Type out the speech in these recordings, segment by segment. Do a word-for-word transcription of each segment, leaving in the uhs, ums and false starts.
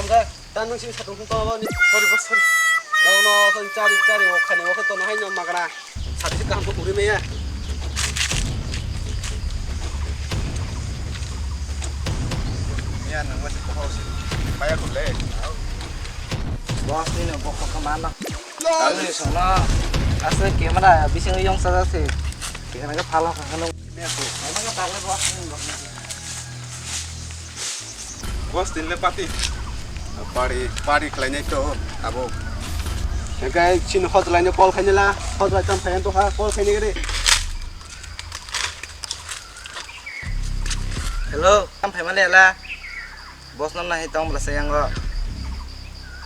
Hwnkhe ta nwng sini satung hwn tongma bani. Sorry boss, sorry. No, no, chari, chari, o khani, o khe tono hai no magana. Sadi si kaham ko puri meya. Ya, nang masih kok sih. Maya kule. Boss ni no bokok kemana? Tahu ni sana. Asli camera bising yong sada sih. Kena ke pala kakano. Boss, tinle pati. Pari, pari khlainai to, abo. Hingke chini hot laino call khainai la, hot lai tam khayan to kha, call khainai gede. Hello, tam phaimani la. Boss no nahi tong bla sayango.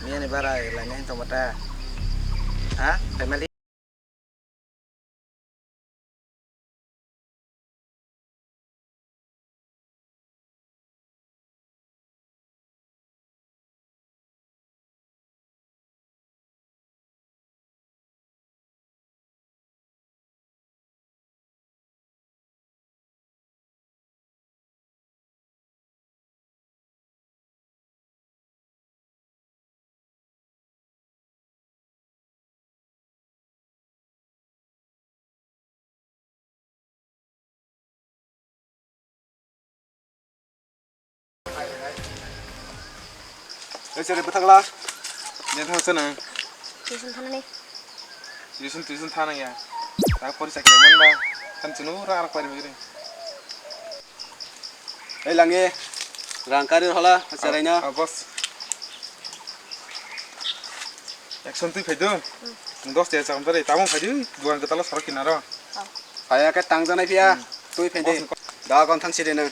Miyani bara lainai tong bata. Ha, family. Oi, sere bwthakla. Jen thang sana. Tuition thanani. Tuition, tuition thana ya. Tak pori sakya man ba. Kan chunu rak rak pari migri. Ei langi, rang kari hola, cherai no. Ah, boss. Action twi phaidu. Dos tiya chakam tari, tamo phaidu, duan kwtalo sorok kinaro. Phaya khe tang janai phiya, twi phaidi. Da kon thang sidi nang.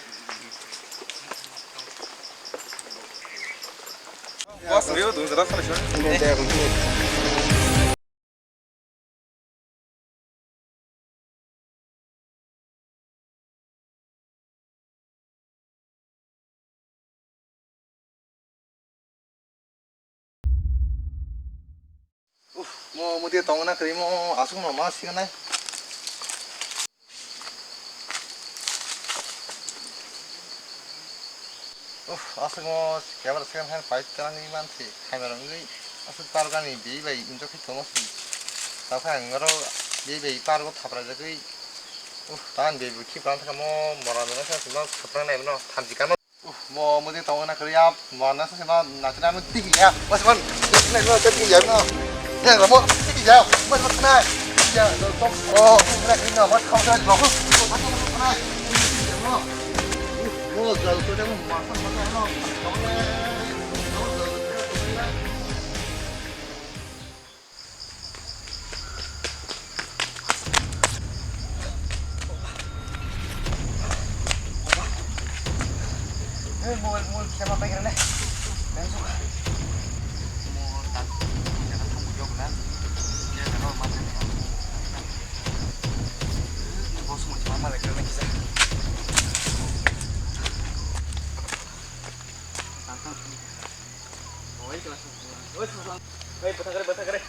Boss, rio, duan kwtalo sorok kinaro. Uff, mo mudia tongna kri mo asuk no ma signai. Uff, asuk mo kebra second hand fight kana ni man si, khaimar wngwi asuk par gani bi bai injok khe tongo si. Tao khe ang oro bi bai par go thapra jagwi. Uff, tan bi bu khi pran thaka mo mora mera khe asuk no thapra nai no thamji kano. Uff, mo mudia tongna kri ya, mora na sa ma na chana mo tiki ya. Mas man, tiki ya no, tiki ya no. Ya mo tiki ya, mas man na. Ya, no, to, oh, na kri na, mas khau sa lo. Mo jal to jang ma sa ma no. Mobile, mobile khe ma pai khe ne. Mobile tak, jaga thang yok na. Jaga no ma thang. Boss mo ma ma le khe ne kisa. Oi, bwtha kare, bwtha kare.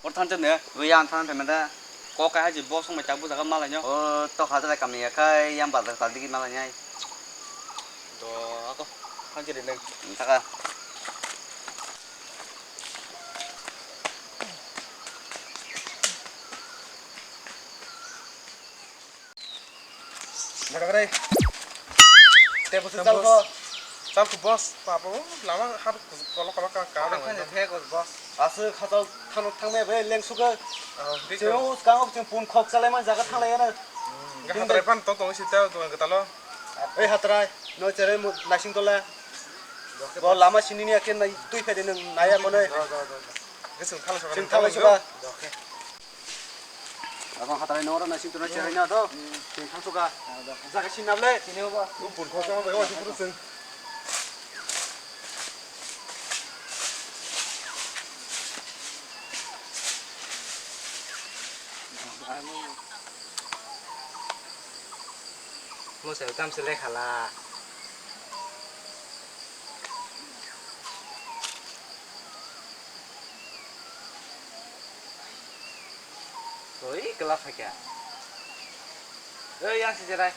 Por than cham ne, oi, ang than thang mada. Kok kai haji boss song mai tak bujaga malai nyo. O, to hajar kam ya kai, yang bazar tal digi malai nyai. Do, ako, than chiri neng. Taka. Jaga kare. Tebo se chal ko. Chal ko boss, papa, lama har kolo kolo ka ka. Ore khani the ko boss. Asu khatal thano thangme be leng suka. Cheu skang ok cheu pun khok chalai man jaga thanglai na. Ga hatrai pan to tong si ta to ga talo. Ei hatrai, no chere mu nasing tola. Bo lama sini ni akin nai tui phede nang naya mone. Gesung thala soka. Sing thala soka. Abang hatrai nora na sing tuna cherai na to. Sing thang suka. Jaga sing nable. Sini ba. Upun khosa ba wa sing puru sing. Mo se tam se lekha la. Oi, kela phaikha. Oi, yang si jerai.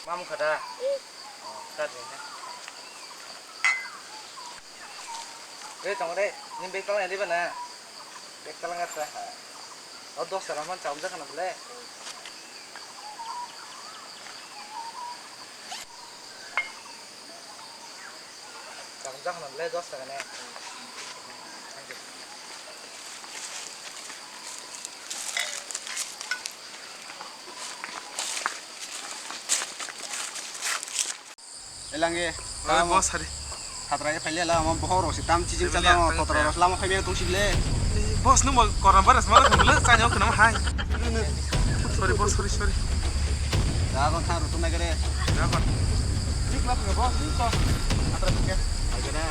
Mamu kada. Oh, kada ni. Eh, tong re, ni bag talang di bana. Bag talang ata. Oh, dos tala man chau jak na bole. Chau jak na bole, dos tala ne. Elange. Oi, boss, hari. Hatra ke phaile la, ama bohor rok si tam chijing. Emile chajang, ang totra tang rok lama phaimya tong sibile. Eh, boss, nung bo koram bara sama thang le, chanya khna hai. Sorry, boss, sorry, sorry. Da kon thang rutung nai gare. Da kon. Thik la, boss, thik to. Hatra ke. Ai gana.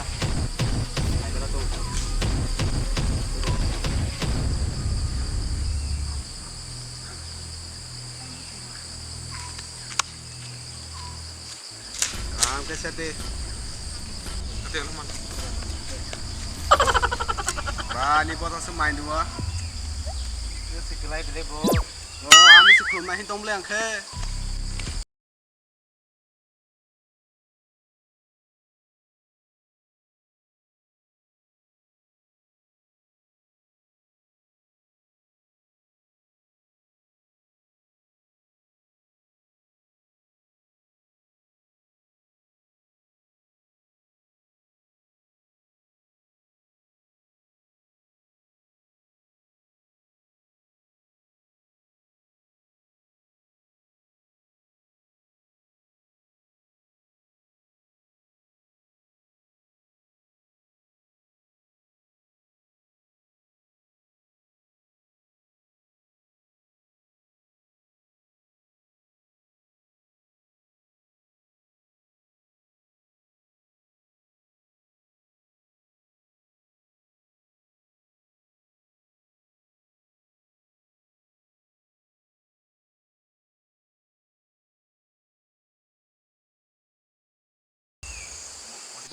Ai gana to. Ang khe sete. Ate ano man. Ba, ni botol se main dua. Yo, si kelai bile bo. Oh, ani se khulum na hin tong bile ang khe.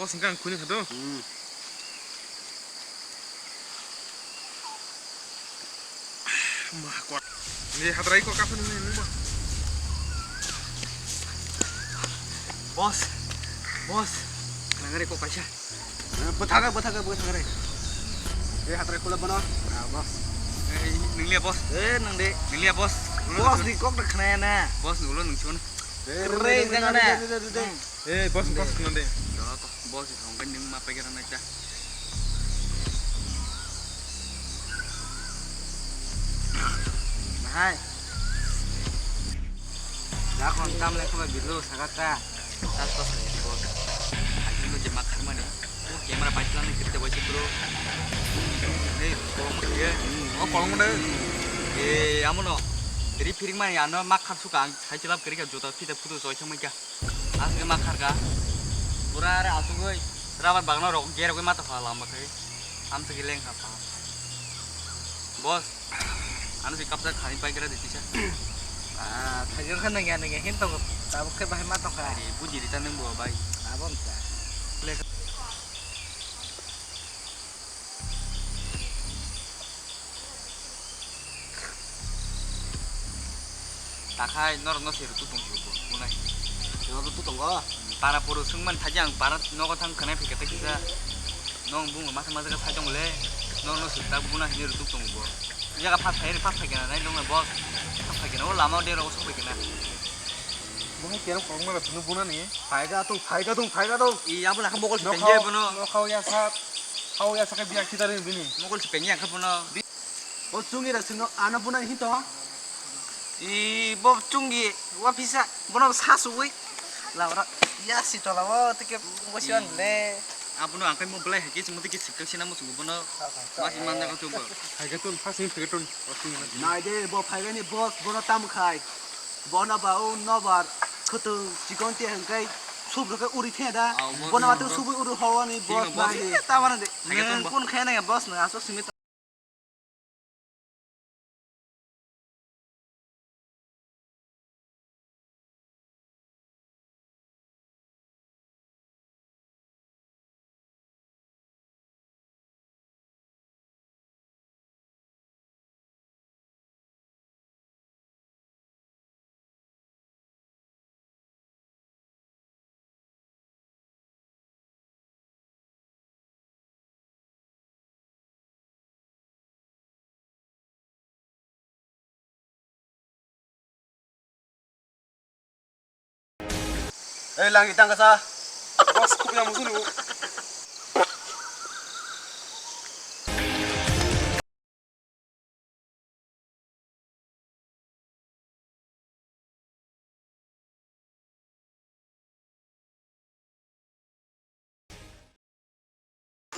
Boss, hingke ang khuni kha do. Hmm. Ma, kok. Ni hadrai ko kapan ni, ni, ma. Boss. Boss. Nangare ko kaisa. Eh, bwthakhe, bwthakhe, bwthakhe. Eh, hadrai kula bono. Ah, boss. Eh, nanglia boss. Eh, nangde. Nanglia boss. Boss ni kok da khnaya na. Boss ni ulo nungchon. Eh, Kere nangde, jangana. Nangde, nangde, nangde. Hmm. Eh, boss, boss, nangde. Boss, hongke nung ma pegera na ta. Hai. Dakon tam le khaba bilo sagata. Tas tas le ko. Ani lo je ma kharmani. O camera pai tlan ni kirte bai bro. Ni kolong mo ye. O kolong mo. E amono. Ri phiring mani ano ma khar suka ang sai chelap kiri ka juta phite photo soi thang mai ka. Asli ma khar ka. Pura are asugoi. Rabar bagno rok gerogoi mata pha lamba khai. Amsa ki leng kha pa. Boss, ano si kapsa khani pai kira diti sa. Ah, thajir khan nang ya nang ya hin tongo. Tabuk khe bahai ma tongkha. Ani buji rita nang bo bai. Abon ta. Le. Takhai norok no se rutu tong bo, bunai. Norok rutu tongo? Para poro sungman thaji ang para nogo thang khanai phikha tei kisa. Nong bungo masa masa ka sai tong le. Norok no se tak buna hini rutu tong bo. Jaga phas khai, phas khai kena nai nong boss. Phas khai kena o lama de ro sok khai kena. Bungai kerong korokma rok phunuk bunani. Phaiga tong, phaiga tong, phaiga tong. I abo nakha mokol se pengye bono. Nokhao ya sa, khao ya sa khe biya khitari bini. Mokol se pengye angkha bono. O chungi rok sino ano bunani hinto. I bo chungi wa pisa bono sa suwi. Laura ya si tola o tike wasiwan le. Abono angkai mo belai hai khe chwng tike sikang sina mo chwng bono. Mas man jaga chwng bo. Phaiga tong, phasing phaiga tong. Nai de bo phaigani boss bono tam khai. Bono ba o nobar khwtwng chikon te hwnkhai subrwkhe uri the da. Ah, bono watwi subwi uri howani boss nai. Tamani de. Nang kun khe nang boss nang aswk simi. Ei, langi tangkasa. Boss, kubui ang musuno.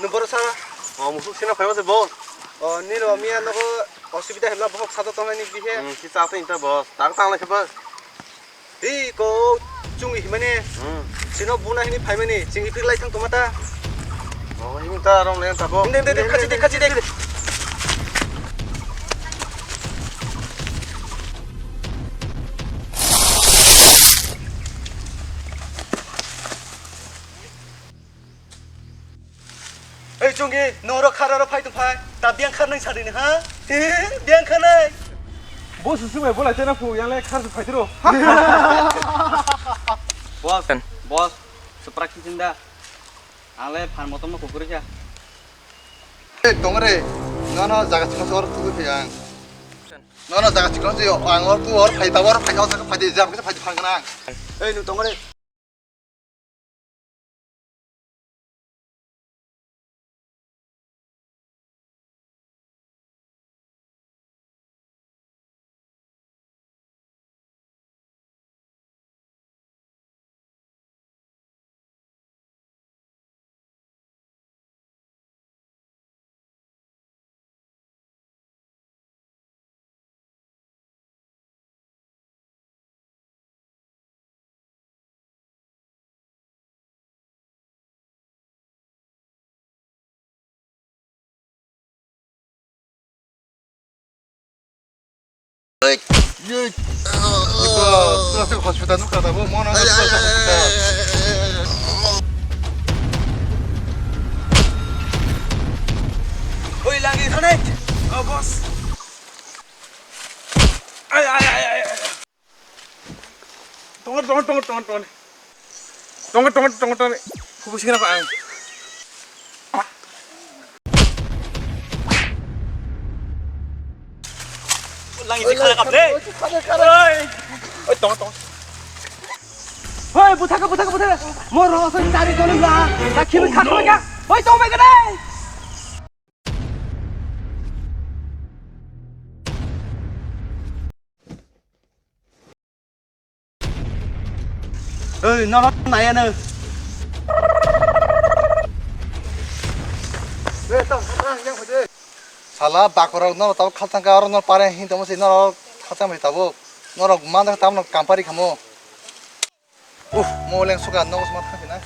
Nwng borok sa? O, musuk sino phaima se bo. O, nini bo miya nogo osubida himla bohok sato tongnai ni bihe. Hmm, si sa to inta bo. Tak tang lai khe bo. Hi ko chungi himani. Hmm. Sino buna hini phaimani. Ching ipik lai thang toma ta. O, hini ta rong le ta bo. Ding, ding, ding, khachi de, khachi de. Ei chungi, noro khara ro phai tu phai. Ta biang khar nang sari ni ha? Biang khar nai. Bo susu mai bolai tena phu yang le khar su phai tiro. Boss, boss, supra kitchen da. Ale phan motom mo kukuri kya. Ei tongre, no no jaga chikon sor tu phi ang. No no jaga chikon si ang or tu or phai ta or phai ka phai di jam phai phai phang kana. Ei nu tongre. Hospital nukha tabuk, mono hospital. Oi, lagi sana. Oh, boss. Ay, ay, ay, ay, ay. Tongo, tongo, tongo, tongo, tongo. Tongo, tongo, tongo, tongo. Kubu singna pa ang. Langi si khala kaple. Oi. Oi, tongo, tongo. Hoi, buthaka, buthaka, buthaka. Moro so chari joni la. Takhi bi khatma ka. Hoi, tong bai ka dai. Oi, no, no, naya no. Sala bakorok no tabuk khalchang ka oro no pare hin tamo se no khalchang bai tabuk. Norok man jak tamo kampari khamo. Uf, mo leng suka no ma thang na.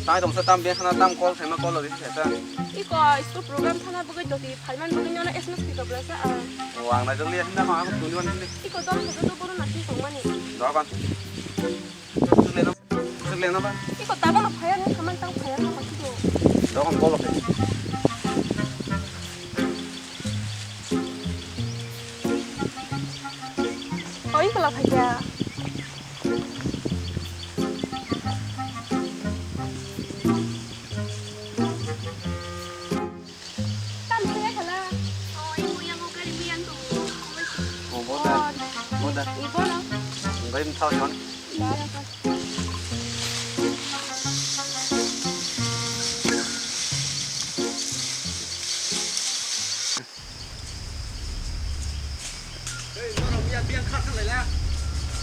Tai tong sa tam be khana tam call khaima call ri sa ta. Iko school program thana bugui doti phaiman bugui nono S M S pi kobra sa a. O ang na joli asna ma ang tuni wan ni. Iko dom sa to bono na si tong mani. Do ban. Suk le na. Suk le na ba. Iko ta bono phaya ni khaman tang phaya na ma si do. Do kan call khe. Oi, pala phaiya. Tam phaiya khala. Oi, mo yang ko kari mo yang to. Oh, boda. Oh, boda. Ni bono. Ngai mthau yon. Ba. Ei, norok miya biyang kha thang laila.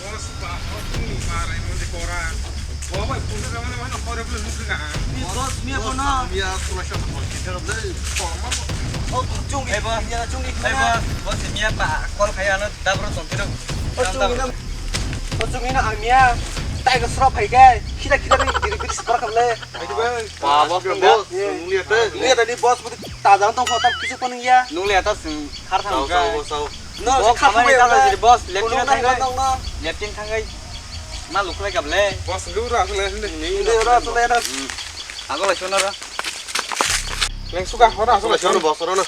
Boss, ba, o chwngni ma rai mande kora. Bo bai phone kha mane mane khore bole nukha. Boss, miya bono. Miya kula sa phone khe thang lai. Kor ma bo. O chwngni, ei, boss. Miya chwngni. Ei, boss, boss, miya ba call khai ano dabro tong phiro. O chwngni no, o chwngni no ang miya. Tai ko sro phai khe. Khida khida ni diri biri sipar kha le. Ba, boss, boss, nungya te. Nungya tadi boss, budi tajang tong kho, tam kisu pun ya. Nungya ta sing khar thang. Sao, sao, sao. No, boss, khamani ta sini boss, leptin thang gai. Leptin thang gai. Ma luklai kable. Boss, nunggu ra sule, nunggu ra sule, nunggu. Aku lah sana ra. Leng suka, ora aku lah sana, boss, ora na.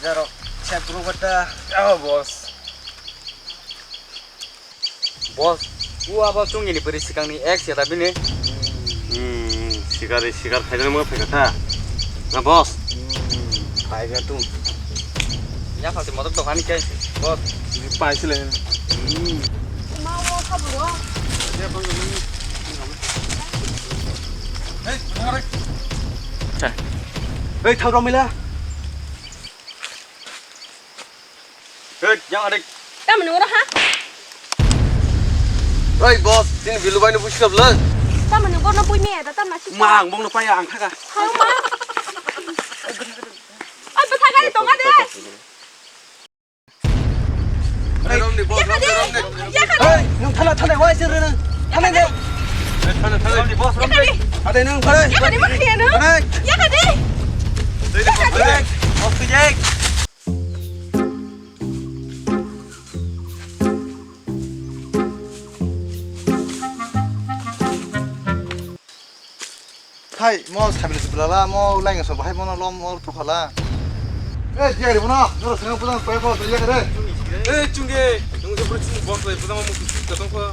Jaro, chat group ada. Oh, boss. Boss, o abo chwngni bwrwi swkangni ex ya da bini? Hmm, sikari sikar khaidani mo phaikha kha. Na boss? Hmm, phaikha tu. Ya phalti motor dokan khe, boss. Paisile. Hmm. Ma o kha bro. Hey, thau romila. Hey, yang adik. Tamo nung ro ha? Hey, boss, sini bilu bai no push kap lang. Tamo nung borno pui me da, tamo si. Ma, ang bong no paya, ang khaga. Hau ma. Ai, bwtha gari tonga de. Hey, romni, boss, romni, romni. Yakha de. Hey, nung thala, thala, wai sir nung. Thala de. Hey, thala, thala. Romni, boss, romni. Yakha de. Ade nung, thala. Yakha de, ma khaya nung. Yakha de. Yakha de. Boss, tu jai. Hai, mo sabil sebelah mo lain so bahai mo lom mo tu khala. Eh, dia di mana? Nora sengaja pulang payah kau tu ya kere. Eh, chungge, nung je pura chung boss lai pulang mo kita tong kau.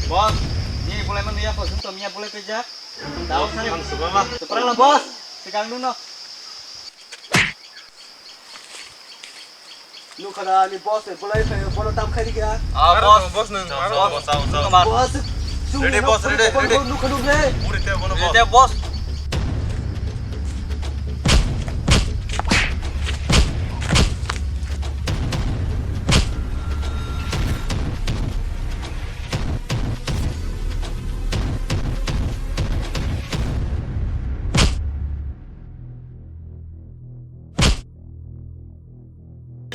Boss, ni boleh mana ya kau sentuh mia boleh kerja. Tahu sana. Sebelah lah boss, sekarang dulu. Nukha da ani boss ni bolai phai bono tam khai rikha. Ah, boss. Boss nung. Boss, boss, boss. Boss. Ready, boss, ready, ready. Nukha nukha. Ready, boss.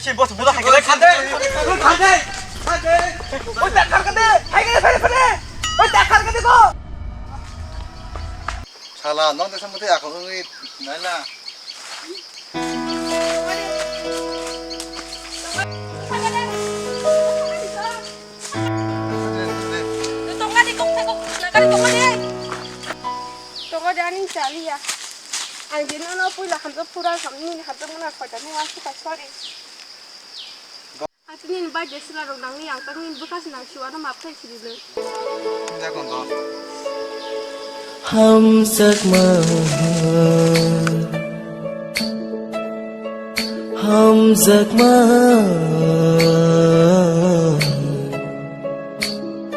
Sini boss, boss, hai, hai, hai. Hai, hai, hai. Oi, tak khar kade. Hai, hai, hai, hai. Oi, tak khar kade ko. Sala, nong desa mati aku ngi naila. Tonga di kok thai kok na kari tonga di. Tonga di ani chali ya. Ang di no no pui la hamto pura ham ni hamto mana khoi ta ni wa suka sorry. Ang tini ni bai de sila rok nang ni ang tang ni bukas nang siwa no map khai siri le. Hamjakma hamjakma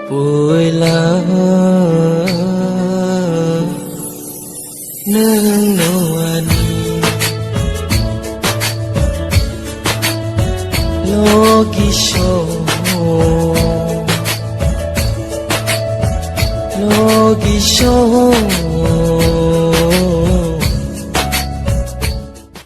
puila nwng no ani logi so logi so